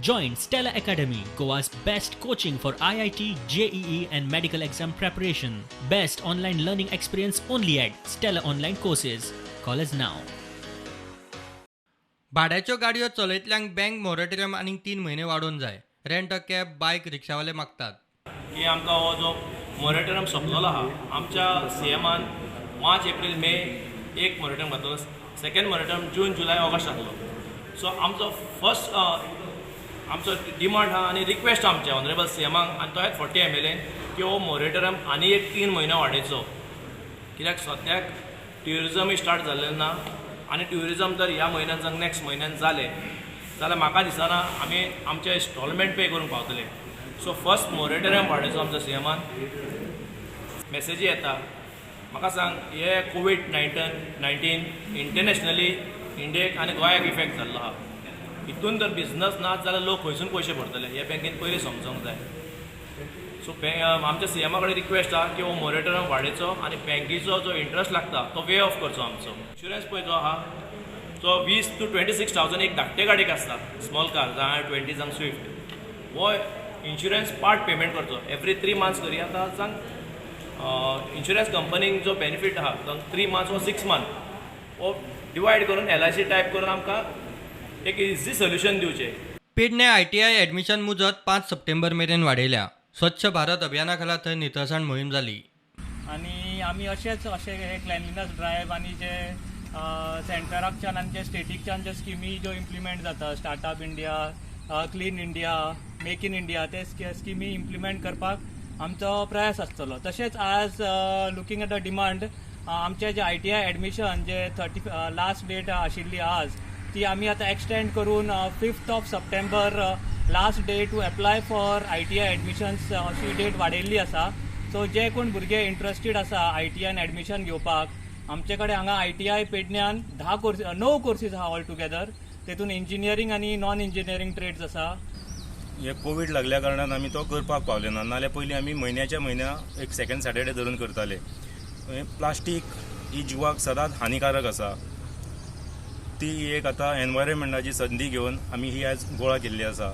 Join Stella Academy, Goa's best coaching for IIT, JEE, and medical exam preparation. Best online learning experience only at Stella Online Courses. Call us now. भाड्याच्यो गाडयो चलयतल्यांक bank moratorium आनीक 3 म्हयने वाडोवन जाय. Rent a cab, बायक, रिक्षावाले मागतात. की आमकां हो जो मोरेटोरियम सोंपलेलो आहा, आमच्या सीएमान 5 एप्रील मे एक मोरेटोरियम घातलो, सेकंड मोरेटोरियम जून, जुलय, ऑगस्ट जातलो. सो आमचो फर्स्ट आमचो डिमांड आहा आनी रिक्वेस्ट आमचे ऑनरेबल सीएमाक आनी तोहेच 40 एमएलए की हो मोरेटोरियम आनी एक 3 म्हयने वाडयचो, कित्याक सद्याक ट्युरिजमय स्टार्ट जाल्लें ना आनी ट्युरिजम जर ह्या म्हयन्यान जावं नॅक्स्ट म्हयन्यान जालें जाल्यार म्हाका दिसना आमी आमचे इन्स्टॉलमेंट पे करूंक पावतले. सो फर्स्ट मोरेटोरियम वाडयचो आमच्या सीएमान. मेसेजी येता. म्हाका सांग, हे कोवीड 19 इंटरनॅशनली इंडियेक आनी गोंयाक इफेक्ट जाल्लो आहा. हितून जर बिजनस ना जाल्यार लोक खंयसून पयशे भरतले, हे बँकेन पयलीं समजोंक जाय. सो आमच्या सीएमा कडेन रिक्वेस्ट आहा की हो मोरेटोरियम वाडयचो आनी बँकेचो जो इंट्रस्ट लागता तो वे ऑफ करचो. आमचो इन्शुरन्स पळय जो आहा तो 20 टू 26 थावजंड एक धाकटे गाडयेक आसता, स्मॉल कार जावं 20 जावं स्विफ्ट. हो इन्शुरन्स पार्ट पेमेंट करचो, एवरी 3 मंथ्स करी. आतां जावं इन्शुरन्स कंपनीक जो बेनिफीट आहा तो 3 मंथ्स वा 6 मंथ हो डिवायड करून एलआयसी टायप करून आमकां एक इझी सोल्युशन दिवचें. पेडणे आयटीआय ॲडमिशन मुजत 5 सप्टेंबर मेरेन वाडयल्या. स्वच्छ भारत अभियाना खाला थंय नितळसाण मोहीम जाली. आनी आमी अशेंच अशें हे क्लेनलिनस ड्रायव्ह आनी जे सेंटराकच्यान आनी जे स्टेटीकच्यान जे स्किमी ज्यो इम्प्लिमेंट जाता, startup India, clean India, make in India, ते स्किमी इम्प्लिमेंट करपाक आमचो प्रयास आसतलो. तशेंच आज लुकींग एट the demand, आमचे जे आयटीआय एडमिशन जे 30 लास्ट डेट आशिल्ली आज, ती आमी आतां एक्सटेंड करून 5th of September last day to apply for ITI admissions अशी डेट वाडयल्ली आसा. सो जे कोण भुरगे इंट्रस्टेड आसा आयटीआयन एडमिशन घेवपाक, आमचे कडेन हांगा आयटीआय पेडण्यान 10 कोर्स, णव कोर्सीस आहा ऑल टुगेदर. तेतून इंजिनियरींग आनी नॉन इंजिनियरींग ट्रेड्स आसा. हे कोवीड लागल्या कारणान आमी तो करपाक पावले ना, नाल्यार पयलीं आमी म्हयन्याच्या म्हयन्या एक सेकंड सॅटर्डे धरून करताले. हे प्लास्टीक ही जिवाक सदांच हानिकारक आसा. ती एक आतां एनवायरमेंटाची संदी घेवन आमी ही आयज गोळा केल्ली आसा.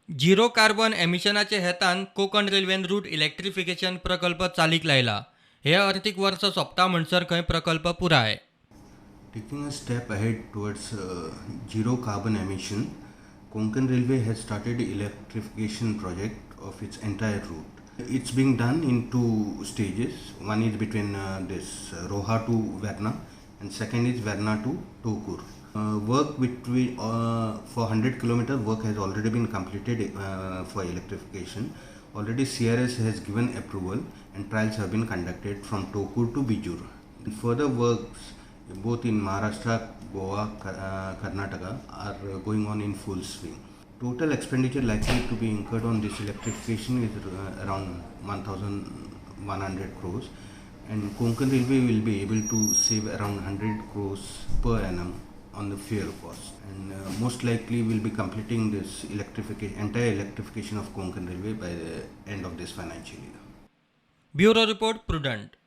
झिरो कार्बन एमिशनाचे हेतान कोकण रेल्वेन रूट इलेक्ट्रिफिकेशन प्रकल्प चालीक लायला. हे अर्थीक वर्स सोंपता म्हणसर खंय प्रकल्प पुराय. Taking a step ahead towards zero carbon emission, Konkan Railway has started electrification project of its entire route. It's being done in two stages. One is between this Roha to Verna and second is Verna to Tokur. Work between for 100 kilometer work has already been completed for electrification. Already CRS has given approval and trials have been conducted from Tokur to Bijur. Further works both in Maharashtra, Goa, Karnataka are going on in full swing. Total expenditure likely to be incurred on this electrification is around 1100 crores and Konkan Railway will be able to save around 100 crores per annum on the fuel cost, and most likely we'll be completing this electrification entire electrification of Konkan Railway by the end of this financial year. Bureau report, prudent.